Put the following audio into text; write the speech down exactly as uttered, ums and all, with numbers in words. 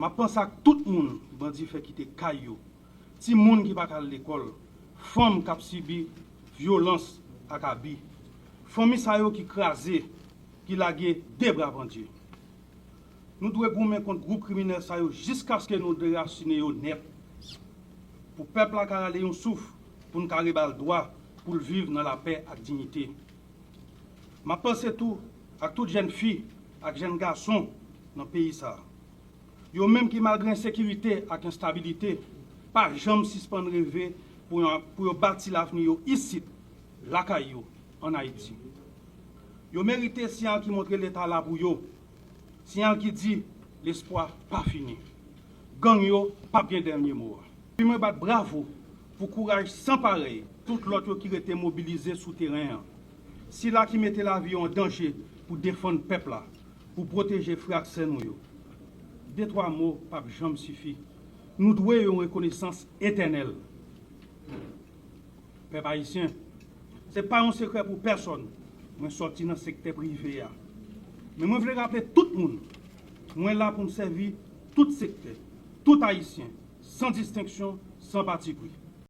M ap panse ak tout moun bandi fè kite kay yo, timoun ki pa ka al lekòl, fanm k ap sibi vyolans ak abi, fanmi sa yo ki kraze, ki lage de bra pandye. Nou dwe goumen kont gwoup kriminèl sa yo jiskaske nou derasinen yo nèt, pou pèp la ka rale yon souf, pou n ka reba l dwa pou l viv nan lapè ak diyite. M ap panse tou ak tout jèn fi ak jèn gason nan peyi sa a. Yo menm ki, malgre ensekirite ak enstabilite, pa janm sispann reve pou yo, pou yo bati lavni yo isit, lakay yo, ann Ayiti. Yo merite siyal ki montre Leta la pou yo, siyal ki di lespwa pa fini. Gang yo p ap gen dènye mo a. Epi mwen bat bravo pou kouraj san parèy tout lòt yo ki rete mobilize sou teren an. Sila ki mete lavi yo an danje pou defann pèp la, pou pwoteje frè ak sè nou yo. De twa mo p ap janm sifi. Nou dwe yo yon rekonesans etènèl. Pèp ayisyen, se pa yon sekrè pou pèsonn, mwen sòti nan sektè prive a. Men mwen vle raple tout moun, mwen la pou m sèvi tout sektè, tout ayisyen, san distenksyon, san patipri.